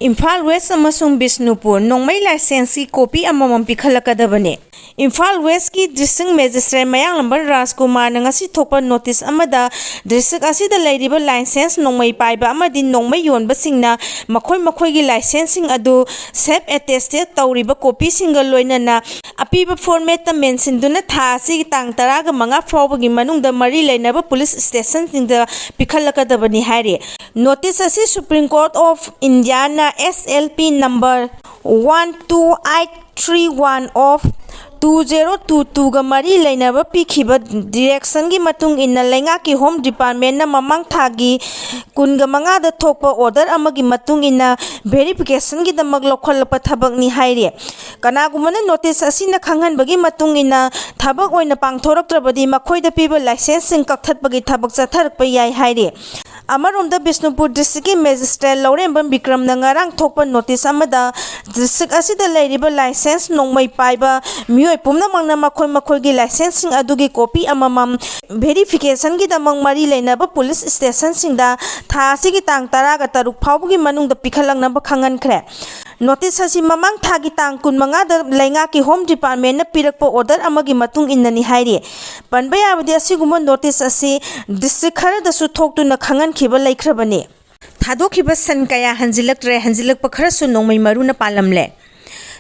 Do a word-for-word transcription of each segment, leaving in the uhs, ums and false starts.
Imphal west ꯑꯃꯁꯨꯡ ꯕꯤꯁꯅꯨꯄꯨꯔ ꯅꯣꯡꯃꯩ ꯂꯥꯏꯁꯦꯟꯁꯀꯤ copy ꯑꯃꯃꯝ ꯄꯤꯈꯠꯂꯛꯀꯗꯕꯅꯤ꯫ ꯏꯝꯐꯥꯜ ꯋꯦꯁꯀꯤ ꯗꯤꯁꯇ꯭ꯔꯤꯛ ꯃꯦꯖꯤꯁꯇ꯭ꯔꯦꯠ ꯃꯌꯥꯡꯂꯝꯕꯝ ꯔꯥꯖꯀꯨꯃꯥꯔꯅ ꯉꯁꯤ ꯊꯣꯛꯄ ꯅꯣꯇꯤꯁ ꯑꯃꯗ ꯗꯤꯁꯇ꯭ꯔꯤꯛ ꯑꯁꯤꯗ ꯂꯩꯔꯤꯕ ꯂꯥꯏꯁꯦꯟꯁ ꯅꯣꯡꯃꯩ ꯄꯥꯏꯕ ꯑꯃꯗꯤ ꯅꯣꯡꯃꯩ ꯌꯣꯟꯕꯁꯤꯡꯅ ꯃꯈꯣꯏ ꯃꯈꯣꯏꯒꯤ ꯂꯥꯏꯁꯦꯟꯁꯁꯤꯡ ꯑꯗꯨ ꯁꯦꯜꯐ ꯑꯦꯇꯦꯁꯇꯦꯗ ꯇꯧꯔꯤꯕ ꯀꯣꯄꯤꯁꯤꯡꯒ ꯂꯣꯏꯅꯅ ꯑꯄꯤꯕ ꯐꯣꯔꯃꯦꯠꯇ ꯃꯦꯟꯁꯤꯟꯗꯨꯅ ꯊꯥ ꯑꯁꯤꯒꯤ ꯇꯥꯡ ꯇꯔꯥꯒ ꯃꯉꯥ ꯐꯥꯎꯕꯒꯤ ꯃꯅꯨꯡꯗ ꯃꯔꯤ ꯂꯩꯅꯕ ꯄꯨꯂꯤꯁ ꯁ꯭ꯇꯦꯁꯟꯁꯤꯡꯗ ꯄꯤꯈꯠꯂꯛꯀꯗꯕꯅꯤ ꯍꯥꯏꯔꯤ꯫ ꯅꯣꯇꯤꯁ ꯑꯁꯤ supreme court of Indian S L P number one two eight three one of two zero two twoꯒ ꯃꯔꯤ ꯂꯩꯅꯕ ꯄꯤꯈꯤꯕ ꯗꯤꯔꯦꯛꯁꯟꯒꯤ ꯃꯇꯨꯡ ꯏꯟꯅ ꯂꯩꯉꯥꯛꯀꯤ ꯍꯣꯝ ꯗꯤꯄꯥꯔꯠꯃꯦꯟꯅ ꯃꯃꯥꯡ ꯊꯥꯒꯤ ꯀꯨꯟꯒ ꯃꯉꯥꯗ ꯊꯣꯛꯄ ꯑꯣꯔꯗꯔ ꯑꯃꯒꯤ ꯃꯇꯨꯡ ꯏꯟꯅ ꯚꯦꯔꯤꯐꯤꯀꯦꯁꯟꯒꯤꯗꯃꯛ ꯂꯧꯈꯠꯂꯛꯄ ꯊꯕꯛꯅꯤ ꯍꯥꯏꯔꯤ꯫ ꯀꯅꯥꯒꯨꯝꯕꯅ ꯅꯣꯇꯤꯁ ꯑꯁꯤꯅ ꯈꯪꯍꯟꯕꯒꯤ ꯃꯇꯨꯡ ꯏꯟꯅ ꯊꯕꯛ ꯑꯣꯏꯅ ꯄꯥꯡꯊꯣꯔꯛꯇ꯭ꯔꯕꯗꯤ ꯃꯈꯣꯏꯗ ꯄꯤꯕ ꯂꯥꯏꯁꯦꯟꯁꯁꯤꯡ ꯀꯛꯊꯠꯄꯒꯤ ꯊꯕꯛ ꯆꯠꯊꯔꯛꯄ ꯌꯥꯏ ꯍꯥꯏꯔꯤ꯫ ꯑꯃꯔꯣꯝꯗ ꯕꯤꯁꯅꯨꯄꯨꯔ ꯗꯤꯁꯇ꯭ꯔꯤꯛꯀꯤ ꯃꯦꯖꯤꯁꯇ꯭ꯔꯦꯠ ꯂꯧꯔꯦꯝꯕꯝ ꯕꯤꯀ꯭ꯔꯝꯅ ꯉꯔꯥꯡ ꯊꯣꯛꯄ ꯅꯣꯇꯤꯁ ꯑꯃꯗ ꯗꯤꯁꯇ꯭ꯔꯤꯛ ꯑꯁꯤꯗ ꯂꯩꯔꯤꯕ ꯂꯥꯏꯁꯦꯟꯁ ꯅꯣꯡꯃꯩ ꯄꯥꯏꯕ ꯃꯤꯑꯣꯏ ꯄꯨꯝꯅꯃꯛꯅ ꯃꯈꯣꯏ ꯃꯈꯣꯏꯒꯤ ꯂꯥꯏꯁꯦꯟꯁꯁꯤꯡ ꯑꯗꯨꯒꯤ ꯀꯣꯄꯤ ꯑꯃꯃꯝ ꯚꯦꯔꯤꯐꯤꯀꯦꯁꯟꯒꯤꯗꯃꯛ ꯃꯔꯤ ꯂꯩꯅꯕ ꯄꯨꯂꯤꯁ ꯁ꯭ꯇꯦꯁꯟꯁꯤꯡꯗ ꯊꯥ ꯑꯁꯤꯒꯤ ꯇꯥꯡ ꯇꯔꯥꯒ ꯇꯔꯨꯛ ꯐꯥꯎꯕꯒꯤ ꯃꯅꯨꯡꯗ ꯄꯤꯈꯠꯂꯛꯅꯕ ꯈꯪꯍꯟꯈ꯭ꯔꯦ꯫ ꯅꯣꯇꯤꯁ ꯑꯁꯤ ꯃꯃꯥꯡ ꯊꯥꯒꯤ ꯇꯥꯡ ꯀꯨꯟꯃꯉꯥꯗ ꯂꯩꯉꯥꯛꯀꯤ ꯍꯣꯝ ꯗꯤꯄꯥꯔꯠꯃꯦꯟꯅ ꯄꯤꯔꯛꯄ ꯑꯣꯔꯗꯔ ꯑꯃꯒꯤ ꯃꯇꯨꯡ ꯏꯟꯅꯅꯤ ꯍꯥꯏꯔꯤ꯫ ꯄꯟꯕ ꯌꯥꯕꯗꯤ, ꯑꯁꯤꯒꯨꯝꯕ ꯅꯣꯇꯤꯁ ꯑꯁꯤ ꯗꯤꯁꯇ꯭ꯔꯤꯛ ꯈꯔꯗꯁꯨ ꯊꯣꯛꯇꯨꯅ ꯈꯪꯍꯟꯈꯤꯕ ꯂꯩꯈ꯭ꯔꯕꯅꯤ꯫ ꯊꯥꯗꯣꯛꯈꯤꯕ ꯁꯟ ꯀꯌꯥ ꯍꯟꯖꯤꯜꯂꯛꯇ꯭ꯔꯦ, ꯍꯟꯖꯤꯜꯂꯛꯄ ꯈꯔꯁꯨ ꯅꯣꯡꯃꯩ ꯃꯔꯨꯅ ꯄꯥꯜꯂꯝꯂꯦ꯫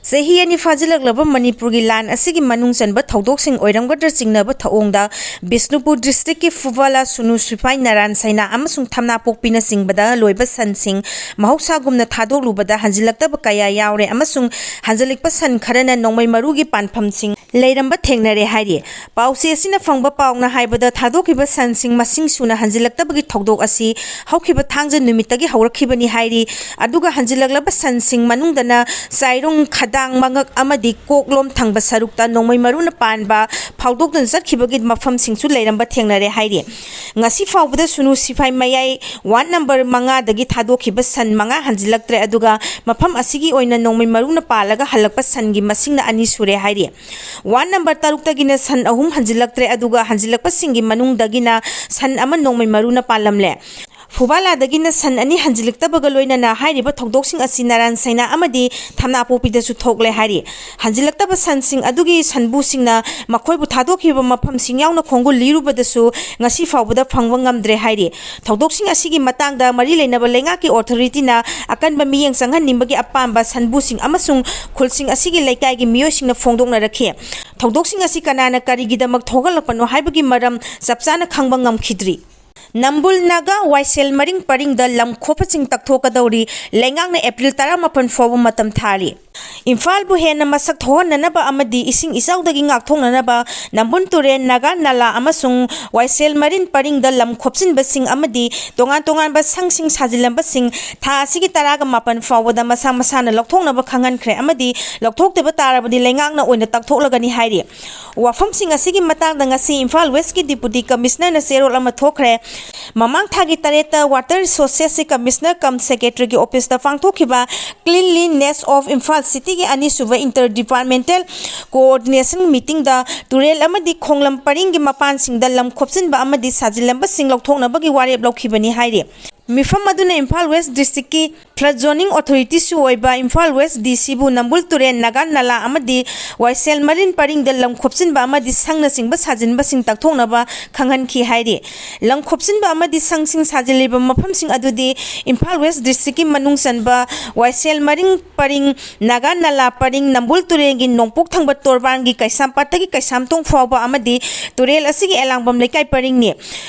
ꯆꯍꯤ ꯑꯅꯤ ꯐꯥꯖꯤꯜꯂꯛꯂꯕ ꯃꯅꯤꯄꯨꯔꯒꯤ ꯂꯥꯟ ꯑꯁꯤꯒꯤ ꯃꯅꯨꯡ ꯆꯟꯕ ꯊꯧꯗꯣꯛꯁꯤꯡ ꯑꯣꯏꯔꯝꯒꯗ꯭ꯔꯥ ꯆꯤꯡꯅꯕ ꯊꯧꯑꯣꯡꯗ ꯕꯤꯁꯅꯨꯄꯨꯔ ꯗꯤꯁꯇ꯭ꯔꯤꯛꯀꯤ ꯐꯨꯕꯥꯂꯥ ꯁꯨꯅꯨ ꯁꯤꯐꯥꯏ ꯅꯔꯥꯟ ꯁꯩꯅꯥ ꯑꯃꯁꯨꯡ ꯊꯝꯅꯥꯄꯣꯛꯄꯤꯅꯆꯤꯡꯕꯗ ꯂꯣꯏꯕ ꯁꯟꯁꯤꯡ ꯃꯍꯧꯁꯥꯒꯨꯝꯅ ꯊꯥꯗꯣꯛꯂꯨꯕꯗ ꯍꯟꯖꯤꯜꯂꯛꯇꯕ ꯀꯌꯥ ꯌꯥꯎꯔꯦ ꯑꯃꯁꯨꯡ ꯍꯟꯖꯤꯜꯂꯛꯄ ꯁꯟ ꯈꯔꯅ ꯅꯣꯡꯃꯩ ꯃꯔꯨꯒꯤ ꯄꯥꯟꯐꯝꯁꯤꯡ ꯂꯩꯔꯝꯕ ꯊꯦꯡꯅꯔꯦ ꯍꯥꯏꯔꯤ꯫ ꯄꯥꯎꯆꯦ ꯑꯁꯤꯅ ꯐꯪꯕ ꯄꯥꯎꯅ ꯍꯥꯏꯕꯗ, ꯊꯥꯗꯣꯛꯈꯤꯕ ꯁꯟꯁꯤꯡ ꯃꯁꯤꯡ ꯁꯨꯅ ꯍꯟꯖꯤꯜꯂꯛꯇꯕꯒꯤ ꯊꯧꯗꯣꯛ ꯑꯁꯤ ꯍꯧꯈꯤꯕ ꯊꯥꯡꯖ ꯅꯨꯃꯤꯠꯇꯒꯤ ꯍꯧꯔꯛꯈꯤꯕꯅꯤ ꯍꯥꯏꯔꯤ꯫ ꯑꯗꯨꯒ ꯍꯟꯖꯤꯜꯂꯛꯂꯕ ꯁꯟꯁꯤꯡ ꯃꯅꯨꯡꯗꯅ ꯆꯥꯏꯔꯣꯡ, ꯈꯗꯥꯡ, ꯃꯉꯛ ꯑꯃꯗꯤ ꯀꯣꯛꯂꯣꯝ ꯊꯪꯕ ꯁꯔꯨꯛꯇ ꯅꯣꯡꯃꯩ ꯃꯔꯨꯅ ꯄꯥꯟꯕ ꯐꯥꯎꯗꯣꯛꯇꯨꯅ ꯆꯠꯈꯤꯕꯒꯤ ꯃꯐꯝꯁꯤꯡꯁꯨ ꯂꯩꯔꯝꯕ ꯊꯦꯡꯅꯔꯦ ꯍꯥꯏꯔꯤ꯫ ꯉꯁꯤ ꯐꯥꯎꯕꯗ ꯁꯨꯅꯨ ꯁꯤꯐꯥꯏ ꯃꯌꯥꯏ ꯋꯥꯔꯗ ꯅꯝꯕꯔ ꯃꯉꯥꯗꯒꯤ ꯊꯥꯗꯣꯛꯈꯤꯕ ꯁꯟ ꯃꯉꯥ ꯍꯟꯖꯤꯜꯂꯛꯇ꯭ꯔꯦ, ꯑꯗꯨꯒ ꯃꯐꯝ ꯑꯁꯤꯒꯤ ꯑꯣꯏꯅ ꯅꯣꯡꯃꯩ ꯃꯔꯨꯅ ꯄꯥꯜꯂꯒ ꯍꯜꯂꯛꯄ ꯁꯟꯒꯤ ꯃꯁꯤꯡꯅ ꯑꯅꯤ ꯁꯨꯔꯦ ꯍꯥꯏꯔꯤ꯫ ꯋꯥꯔꯗ ꯅꯝꯕꯔ ꯇꯔꯨꯛꯇꯒꯤꯅ ꯁꯟ ꯑꯍꯨꯝ ꯍꯟꯖꯤꯜꯂꯛꯇ꯭ꯔꯦ, ꯑꯗꯨꯒ ꯍꯟꯖꯤꯜꯂꯛꯄꯁꯤꯡꯒꯤ ꯃꯅꯨꯡꯗꯒꯤꯅ ꯁꯟ ꯑꯃ ꯅꯣꯡꯃꯩ ꯃꯔꯨꯅ ꯄꯥꯜꯂꯝꯂꯦ꯫ ꯐꯨꯕꯥꯂꯥꯗꯒꯤꯅ ꯁꯟ ꯑꯅꯤ ꯍꯟꯖꯤꯜꯂꯛꯇꯕꯒ ꯂꯣꯏꯅꯅ ꯍꯥꯏꯔꯤꯕ ꯊꯧꯗꯣꯛꯁꯤꯡ ꯑꯁꯤ ꯅꯔꯥꯟ ꯁꯩꯅꯥ ꯑꯃꯗꯤ ꯊꯝꯅꯥꯄꯣꯛꯄꯤꯗꯁꯨ ꯊꯣꯛꯂꯦ ꯍꯥꯏꯔꯤ꯫ ꯍꯟꯖꯤꯜꯂꯛꯇꯕ ꯁꯟꯁꯤꯡ ꯑꯗꯨꯒꯤ ꯁꯟꯕꯨꯁꯤꯡꯅ ꯃꯈꯣꯏꯕꯨ ꯊꯥꯗꯣꯛꯈꯤꯕ ꯃꯐꯝꯁꯤꯡ ꯌꯥꯎꯅ ꯈꯣꯡꯒꯨꯜ ꯂꯤꯔꯨꯕꯗꯁꯨ ꯉꯁꯤ ꯐꯥꯎꯕꯗ ꯐꯪꯕ ꯉꯝꯗ꯭ꯔꯦ ꯍꯥꯏꯔꯤ꯫ ꯊꯧꯗꯣꯛꯁꯤꯡ ꯑꯁꯤꯒꯤ ꯃꯇꯥꯡꯗ ꯃꯔꯤ ꯂꯩꯅꯕ ꯂꯩꯉꯥꯛꯀꯤ ꯑꯣꯊꯣꯔꯤꯇꯤꯅ ꯑꯀꯟꯕ ꯃꯤꯠꯌꯦꯡ ꯆꯪꯍꯟꯅꯤꯡꯕꯒꯤ ꯑꯄꯥꯝꯕ ꯁꯟꯕꯨꯁꯤꯡ ꯑꯃꯁꯨꯡ ꯈꯨꯜꯁꯤꯡ ꯑꯁꯤꯒꯤ ꯂꯩꯀꯥꯏꯒꯤ ꯃꯤꯑꯣꯏꯁꯤꯡꯅ ꯐꯣꯡꯗꯣꯛꯅꯔꯛꯈꯤ꯫ ꯊꯧꯗꯣꯛꯁꯤꯡ ꯑꯁꯤ ꯀꯅꯥꯅ ꯀꯔꯤꯒꯤꯗꯃꯛ ꯊꯣꯛꯍꯜꯂꯛꯄꯅꯣ ꯍꯥꯏꯕꯒꯤ ꯃꯔꯝ ꯆꯞ ꯆꯥꯅ ꯈꯪꯕ ꯉꯝꯈꯤꯗ꯭ꯔꯤ꯫ ꯅꯝꯕꯨꯜ ꯅꯥꯒꯥ ꯋꯥꯏꯁꯦꯜ ꯃꯔꯤꯡ ꯄꯔꯤꯡꯗ ꯂꯝ ꯈꯣꯞꯄꯁꯤꯡ ꯇꯛꯊꯣꯛꯀꯗꯧꯔꯤ꯫ ꯂꯩꯉꯥꯛꯅ ꯑꯦꯄ꯭ꯔꯤꯜ ꯇꯔꯥꯃꯥꯄꯟ ꯐꯥꯎꯕ ꯃꯇꯝ ꯊꯥꯔꯤ꯫ ꯏꯝꯐꯥꯜꯕꯨ ꯍꯦꯟꯅ ꯃꯁꯛ ꯊꯣꯛꯍꯟꯅꯅꯕ ꯑꯃꯗꯤ ꯏꯁꯤꯡ ꯏꯆꯥꯎꯗꯒꯤ ꯉꯥꯛꯊꯣꯛꯅꯅꯕ ꯅꯝꯕꯨꯜ ꯇꯨꯔꯦꯜ, ꯅꯥꯒꯥ ꯅꯂꯥ ꯑꯃꯁꯨꯡ ꯋꯥꯏꯁꯦꯜ ꯃꯔꯤꯟ ꯄꯔꯤꯡꯗ ꯂꯝ ꯈꯣꯞꯆꯤꯟꯕꯁꯤꯡ ꯑꯃꯗꯤ ꯇꯣꯉꯥꯟ ꯇꯣꯉꯥꯟꯕ ꯁꯪꯁꯤꯡ ꯁꯥꯖꯤꯜꯂꯝꯕꯁꯤꯡ ꯊꯥ ꯑꯁꯤꯒꯤ ꯇꯔꯥꯒ ꯃꯥꯄꯟ ꯐꯥꯎꯕꯗ ꯃꯁꯥ ꯃꯁꯥꯅ ꯂꯧꯊꯣꯛꯅꯕ ꯈꯪꯍꯟꯈ꯭ꯔꯦ ꯑꯃꯗꯤ ꯂꯧꯊꯣꯛꯇꯕ ꯇꯥꯔꯕꯗꯤ ꯂꯩꯉꯥꯛꯅ ꯑꯣꯏꯅ ꯇꯛꯊꯣꯛꯂꯒꯅꯤ ꯍꯥꯏꯔꯤ꯫ ꯋꯥꯐꯝꯁꯤꯡ ꯑꯁꯤꯒꯤ ꯃꯇꯥꯡꯗ ꯉꯁꯤ ꯏꯝꯐꯥꯜ ꯋꯦꯁꯀꯤ ꯗꯤꯄꯨꯇꯤ ꯀꯃꯤꯁꯅꯔꯅ ꯆꯦꯔꯣꯜ ꯑꯃ ꯊꯣꯛꯈ꯭ꯔꯦ꯫ ꯃꯃꯥꯡ ꯊꯥꯒꯤ ꯇꯔꯦꯠꯇ Water Resourcesꯀꯤ ꯀꯃꯤꯁꯅꯔ ꯀꯝ ꯁꯦꯀ꯭ꯔꯦꯇꯔꯤꯒꯤ ꯑꯣꯐꯤꯁꯇ ꯄꯥꯡꯊꯣꯛꯈꯤꯕ Cleanliness of Imphal Cityꯒꯤ ꯑꯅꯤꯁꯨꯕ Inter Departmental Coordination Meetingꯗ ꯇꯨꯔꯦꯜ ꯑꯃꯗꯤ ꯈꯣꯡꯂꯝ ꯄꯔꯤꯡꯒꯤ ꯃꯄꯥꯟꯁꯤꯡꯗ ꯂꯝ ꯈꯣꯞꯆꯤꯟꯕ ꯑꯃꯗꯤ ꯁꯥꯖꯤꯜꯂꯝꯕꯁꯤꯡ ꯂꯧꯊꯣꯛꯅꯕꯒꯤ ꯋꯥꯔꯦꯞ ꯂꯧꯈꯤꯕꯅꯤ ꯍꯥꯏꯔꯤ꯫ ꯃꯤꯐꯝ ꯑꯗꯨꯅ ꯏꯝꯐꯥꯜ ꯋꯦꯁ ꯗꯤꯁꯇ꯭ꯔꯤꯛꯀꯤ Flood Zoning Authorityꯁꯨ ꯑꯣꯏꯕ ꯏꯝꯐꯥꯜ ꯋꯦꯁ ꯗꯤ ꯁꯤꯕꯨ ꯅꯝꯕꯨꯜ ꯇꯨꯔꯦꯜ, ꯅꯥꯒꯥ ꯅꯂꯥ ꯑꯃꯗꯤ ꯋꯥꯏꯁꯦꯜ ꯃꯔꯤꯟ ꯄꯔꯤꯡꯗ ꯂꯝ ꯈꯣꯞꯆꯤꯟꯕ ꯑꯃꯗꯤ ꯁꯪꯅꯆꯤꯡꯕ ꯁꯥꯖꯤꯟꯕꯁꯤꯡ ꯇꯛꯊꯣꯛꯅꯕ ꯈꯪꯍꯟꯈꯤ ꯍꯥꯏꯔꯤ꯫ ꯂꯝ ꯈꯣꯞꯆꯤꯟꯕ ꯑꯃꯗꯤ ꯁꯪꯁꯤꯡ ꯁꯥꯖꯤꯜꯂꯤꯕ ꯃꯐꯝꯁꯤꯡ ꯑꯗꯨꯗꯤ ꯏꯝꯐꯥꯜ ꯋꯦꯁ ꯗꯤꯁꯇ꯭ꯔꯤꯛꯀꯤ ꯃꯅꯨꯡ ꯆꯟꯕ ꯋꯥꯏꯁꯦꯜ ꯃꯔꯤꯡ ꯄꯔꯤꯡ, ꯅꯥꯒꯥ ꯅꯂꯥ ꯄꯔꯤꯡ, ꯅꯝꯕꯨꯜ ꯇꯨꯔꯦꯜꯒꯤ ꯅꯣꯡꯄꯣꯛ ꯊꯪꯕ ꯇꯣꯔꯕꯥꯟꯒꯤ ꯀꯩꯁꯥꯝꯄꯥꯠꯇꯒꯤ ꯀꯩꯁꯥꯝꯊꯣꯡ ꯐꯥꯎꯕ ꯑꯃꯗꯤ ꯇꯨꯔꯦꯜ ꯑꯁꯤꯒꯤ ꯑꯦꯂꯥꯡꯕꯝ ꯂꯩꯀꯥꯏ ꯄꯔꯤꯡꯅꯤ꯫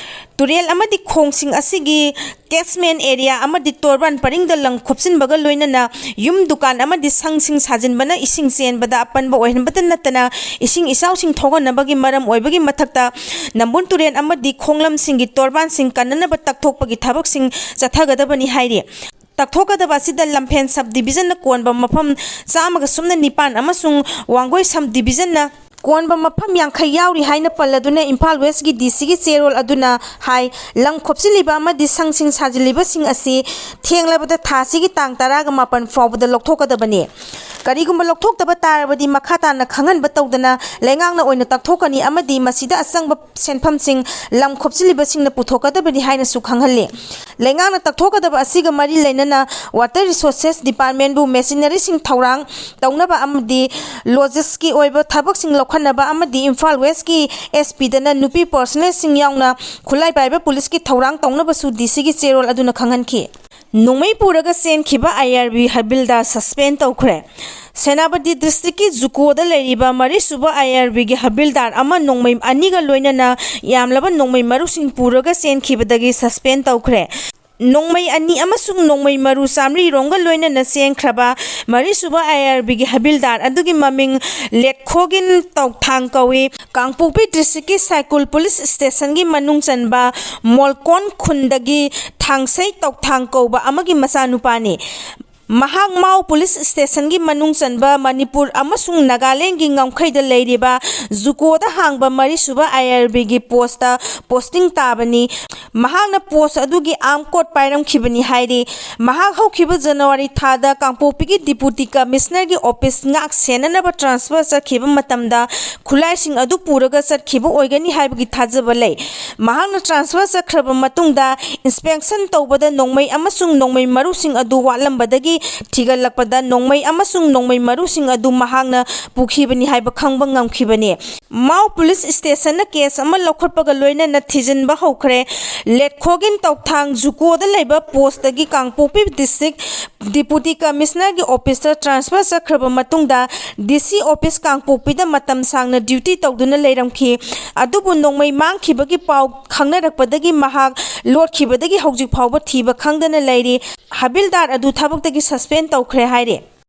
ꯇꯨꯔꯦꯜ ꯑꯃꯗꯤ ꯈꯣꯡꯁꯤꯡ ꯑꯁꯤꯒꯤ catchment area ꯑꯃꯗꯤ ꯇꯣꯔꯕꯥꯟ ꯄꯔꯤꯡꯗ ꯂꯝ ꯈꯣꯞꯆꯤꯟꯕꯒ ꯂꯣꯏꯅꯅ ꯌꯨꯝ, ꯗꯨꯀꯥꯟ ꯑꯃꯗꯤ ꯁꯪꯁꯤꯡ ꯁꯥꯖꯤꯟꯕꯅ ꯏꯁꯤꯡ ꯆꯦꯟꯕꯗ ꯑꯄꯟꯕ ꯑꯣꯏꯍꯟꯕꯇ ꯅꯠꯇꯅ ꯏꯁꯤꯡ ꯏꯆꯥꯎꯁꯤꯡ ꯊꯣꯛꯍꯟꯅꯕꯒꯤ ꯃꯔꯝ ꯑꯣꯏꯕꯒꯤ ꯃꯊꯛꯇ ꯅꯝꯕꯨꯜ ꯇꯨꯔꯦꯜ ꯑꯃꯗꯤ ꯈꯣꯡꯂꯝꯁꯤꯡꯒꯤ ꯇꯣꯔꯕꯥꯟꯁꯤꯡ ꯀꯟꯅꯅꯕ ꯇꯛꯊꯣꯛꯄꯒꯤ ꯊꯕꯛꯁꯤꯡ ꯆꯠꯊꯒꯗꯕꯅꯤ ꯍꯥꯏꯔꯤ꯫ ꯇꯛꯊꯣꯛꯀꯗꯕ ꯑꯁꯤꯗ ꯂꯝꯐꯦꯟ sub divisionꯅ ꯀꯣꯟꯕ ꯃꯐꯝ ꯆꯥꯝꯃꯒ ꯁꯨꯞꯅ ꯅꯤꯄꯥꯟ ꯑꯃꯁꯨꯡ ꯋꯥꯡꯒꯣꯏ sub divisionꯅ ꯀꯣꯟꯕ ꯃꯐꯝ ꯌꯥꯡꯈꯩ ꯌꯥꯎꯔꯤ ꯍꯥꯏꯅ ꯄꯜꯂꯗꯨꯅ ꯏꯝꯐꯥꯜ ꯋꯦꯁꯀꯤ ꯗꯤ ꯁꯤꯒꯤ ꯆꯦꯔꯣꯜ ꯑꯗꯨꯅ ꯍꯥꯏ, ꯂꯝ ꯈꯣꯞꯆꯤꯜꯂꯤꯕ ꯑꯃꯗꯤ ꯁꯪꯁꯤꯡ ꯁꯥꯖꯤꯜꯂꯤꯕꯁꯤꯡ ꯑꯁꯤ ꯊꯦꯡꯂꯕꯗ ꯊꯥ ꯑꯁꯤꯒꯤ ꯇꯥꯡ ꯇꯔꯥꯒ ꯃꯥꯄꯟ ꯐꯥꯎꯕꯗ ꯂꯧꯊꯣꯛꯀꯗꯕꯅꯤ꯫ ꯀꯔꯤꯒꯨꯝꯕ ꯂꯧꯊꯣꯛꯇꯕ ꯇꯥꯔꯕꯗꯤ ꯃꯈꯥ ꯇꯥꯅ ꯈꯪꯍꯟꯕ ꯇꯧꯗꯅ ꯂꯩꯉꯥꯛꯅ ꯑꯣꯏꯅ ꯇꯛꯊꯣꯛꯀꯅꯤ ꯑꯃꯗꯤ ꯃꯁꯤꯗ ꯑꯆꯪꯕ ꯁꯦꯟꯐꯝꯁꯤꯡ ꯂꯝ ꯈꯣꯞꯆꯤꯜꯂꯤꯕꯁꯤꯡꯅ ꯄꯨꯊꯣꯛꯀꯗꯕꯅꯤ ꯍꯥꯏꯅꯁꯨ ꯈꯪꯍꯜꯂꯤ꯫ ꯂꯩꯉꯥꯛꯅ ꯇꯛꯊꯣꯛꯀꯗꯕ ꯑꯁꯤꯒ ꯃꯔꯤ ꯂꯩꯅꯅ Water Resources Departmentꯕꯨ ꯃꯦꯆꯤꯅꯔꯤꯁꯤꯡ ꯊꯧꯔꯥꯡ ꯇꯧꯅꯕ ꯑꯃꯗꯤ ꯂꯣꯖꯤꯁꯀꯤ ꯑꯣꯏꯕ ꯊꯕꯛꯁꯤꯡ ꯂꯧꯈꯠꯅꯕ ꯑꯃꯗꯤ ꯏꯝꯐꯥꯜ ꯋꯦꯁꯀꯤ ꯑꯦꯁ ꯄꯤꯗꯅ ꯅꯨꯄꯤ ꯄꯔꯁꯅꯦꯜꯁꯤꯡ ꯌꯥꯎꯅ ꯈꯨꯠꯂꯥꯏ ꯄꯥꯏꯕ ꯄꯨꯂꯤꯁꯀꯤ ꯊꯧꯔꯥꯡ ꯇꯧꯅꯕꯁꯨ ꯗꯤ ꯁꯤꯒꯤ ꯆꯦꯔꯣꯜ ꯑꯗꯨꯅ ꯈꯪꯍꯟꯈꯤ꯫ ꯅꯣꯡꯃꯩ ꯄꯨꯔꯒ ꯆꯦꯟꯈꯤꯕ ꯑꯥꯏ ꯑꯥꯔ ꯕꯤ ꯍꯕꯤꯜꯗꯥꯔ ꯁꯁꯄꯦꯟ ꯇꯧꯈ꯭ꯔꯦ꯫ ꯁꯦꯅꯥꯄꯇꯤ ꯗꯤꯁꯇ꯭ꯔꯤꯛꯀꯤ ꯖꯨꯀꯣꯗ ꯂꯩꯔꯤꯕ ꯃꯔꯤꯁꯨꯕ ꯑꯥꯏ ꯑꯥꯔ ꯕꯤꯒꯤ ꯍꯕꯤꯜꯗꯥꯔ ꯑꯃ ꯅꯣꯡꯃꯩ ꯑꯅꯤꯒ ꯂꯣꯏꯅꯅ ꯌꯥꯝꯂꯕ ꯅꯣꯡꯃꯩ ꯃꯔꯨꯁꯤꯡ ꯄꯨꯔꯒ ꯆꯦꯟꯈꯤꯕꯗꯒꯤ ꯁꯁꯄꯦꯟ ꯇꯧꯈ꯭ꯔꯦ꯫ ꯅꯣꯡꯃꯩ ꯑꯅꯤ ꯑꯃꯁꯨꯡ ꯅꯣꯡꯃꯩ ꯃꯔꯨ ꯆꯥꯃꯔꯤ ꯔꯣꯝꯒ ꯂꯣꯏꯅꯅ ꯆꯦꯟꯈ꯭ꯔꯕ ꯃꯔꯤꯁꯨꯕ ꯑꯥꯏ ꯑꯥꯔ ꯕꯤꯒꯤ ꯍꯕꯤꯜꯗꯥꯔ ꯑꯗꯨꯒꯤ ꯃꯃꯤꯡ ꯂꯦꯠꯈꯣꯒꯤꯟ ꯇꯧꯊꯥꯡ ꯀꯧꯏ꯫ ꯀꯥꯡꯄꯣꯛꯄꯤ ꯗꯤꯁꯇ꯭ꯔꯤꯛꯀꯤ ꯁꯥꯏꯀꯨꯜ ꯄꯨꯂꯤꯁ ꯁ꯭ꯇꯦꯁꯟꯒꯤ ꯃꯅꯨꯡ ꯆꯟꯕ ꯃꯣꯜꯀꯣꯟ ꯈꯨꯟꯗꯒꯤ ꯊꯥꯡꯁꯩ ꯇꯧꯊꯥꯡ ꯀꯧꯕ ꯑꯃꯒꯤ ꯃꯆꯥꯅꯨꯄꯥꯅꯤ꯫ ꯃꯍꯥꯛ ꯃꯥꯎ ꯄꯨꯂꯤꯁ ꯁ꯭ꯇꯦꯁꯟꯒꯤ ꯃꯅꯨꯡ ꯆꯟꯕ ꯃꯅꯤꯄꯨꯔ ꯑꯃꯁꯨꯡ ꯅꯥꯒꯥꯂꯦꯟꯒꯤ ꯉꯝꯈꯩꯗ ꯂꯩꯔꯤꯕ ꯖꯨꯀꯣꯗ ꯍꯥꯡꯕ ꯃꯔꯤꯁꯨꯕ ꯑꯥꯏ ꯑꯥꯔ ꯕꯤꯒꯤ ꯄꯣꯁꯇ ꯄꯣꯁꯇꯤꯡ ꯇꯥꯕꯅꯤ꯫ ꯃꯍꯥꯛꯅ ꯄꯣꯁ ꯑꯗꯨꯒꯤ ꯑꯥꯔꯝ ꯀꯣꯠ ꯄꯥꯏꯔꯝꯈꯤꯕꯅꯤ ꯍꯥꯏꯔꯤ꯫ ꯃꯍꯥꯛ ꯍꯧꯈꯤꯕ ꯖꯅꯋꯥꯔꯤ ꯊꯥꯗ ꯀꯥꯡꯄꯣꯛꯄꯤꯒꯤ ꯗꯤꯄꯨꯇꯤ ꯀꯃꯤꯁꯅꯔꯒꯤ ꯑꯣꯐꯤꯁ ꯉꯥꯛ ꯁꯦꯟꯅꯅꯕ ꯇ꯭ꯔꯥꯟꯁꯐꯔ ꯆꯠꯈꯤꯕ ꯃꯇꯝꯗ ꯈꯨꯠꯂꯥꯏꯁꯤꯡ ꯑꯗꯨ ꯄꯨꯔꯒ ꯆꯠꯈꯤꯕ ꯑꯣꯏꯒꯅꯤ ꯍꯥꯏꯕꯒꯤ ꯊꯥꯖꯕ ꯂꯩ꯫ ꯃꯍꯥꯛꯅ ꯇ꯭ꯔꯥꯟꯁꯐꯔ ꯆꯠꯈ꯭ꯔꯕ ꯃꯇꯨꯡꯗ ꯏꯟꯁꯄꯦꯛꯁꯟ ꯇꯧꯕꯗ ꯅꯣꯡꯃꯩ ꯑꯃꯁꯨꯡ ꯅꯣꯡꯃꯩ ꯃꯔꯨꯁꯤꯡ ꯑꯗꯨ ꯋꯥꯠꯂꯝꯕꯗꯒꯤ ꯊꯤꯒꯠꯂꯛꯄꯗ ꯅꯣꯡꯃꯩ ꯑꯃꯁꯨꯡ ꯅꯣꯡꯃꯩ ꯃꯔꯨꯁꯤꯡ ꯑꯗꯨ ꯃꯍꯥꯛꯅ ꯄꯨꯈꯤꯕꯅꯤ ꯍꯥꯏꯕ ꯈꯪꯕ ꯉꯝꯈꯤꯕꯅꯤ꯫ ꯃꯥꯎ ꯄꯨꯂꯤꯁ ꯁ꯭ꯇꯦꯁꯟꯅ ꯀꯦꯁ ꯑꯃ ꯂꯧꯈꯠꯄꯒ ꯂꯣꯏꯅꯅ ꯊꯤꯖꯤꯟꯕ ꯍꯧꯈ꯭ꯔꯦ꯫ ꯂꯦꯠꯈꯣꯒꯤꯟ ꯇꯧꯊꯥꯡ ꯖꯨꯀꯣꯗ ꯂꯩꯕ ꯄꯣꯁꯇꯒꯤ ꯀꯥꯡꯄꯣꯛꯄꯤ ꯗꯤꯁꯇ꯭ꯔꯤꯛ ꯗꯤꯄꯨꯇꯤ ꯀꯃꯤꯁꯅꯔꯒꯤ ꯑꯣꯐꯤꯁꯇ ꯇ꯭ꯔꯥꯟꯁꯐꯔ ꯆꯠꯈ꯭ꯔꯕ ꯃꯇꯨꯡꯗ ꯗꯤ ꯁꯤ ꯑꯣꯐꯤꯁ ꯀꯥꯡꯄꯣꯛꯄꯤꯗ ꯃꯇꯝ ꯁꯥꯡꯅ ꯗ꯭ꯌꯨꯇꯤ ꯇꯧꯗꯨꯅ ꯂꯩꯔꯝꯈꯤ꯫ ꯑꯗꯨꯕꯨ ꯅꯣꯡꯃꯩ ꯃꯥꯡꯈꯤꯕꯒꯤ ꯄꯥꯎ ꯈꯪꯅꯔꯛꯄꯗꯒꯤ ꯃꯍꯥꯛ ꯂꯣꯠꯈꯤꯕꯗꯒꯤ ꯍꯧꯖꯤꯛ ꯐꯥꯎꯕ ꯊꯤꯕ ꯈꯪꯗꯅ ꯂꯩꯔꯤ꯫ ꯍꯕꯤꯜꯗꯥꯔ ꯑꯗꯨ ꯊꯕꯛꯇꯒꯤ ꯁꯁꯄꯦꯟ ꯇꯧꯈ꯭ꯔꯦ ꯍꯥꯏꯔꯤ꯫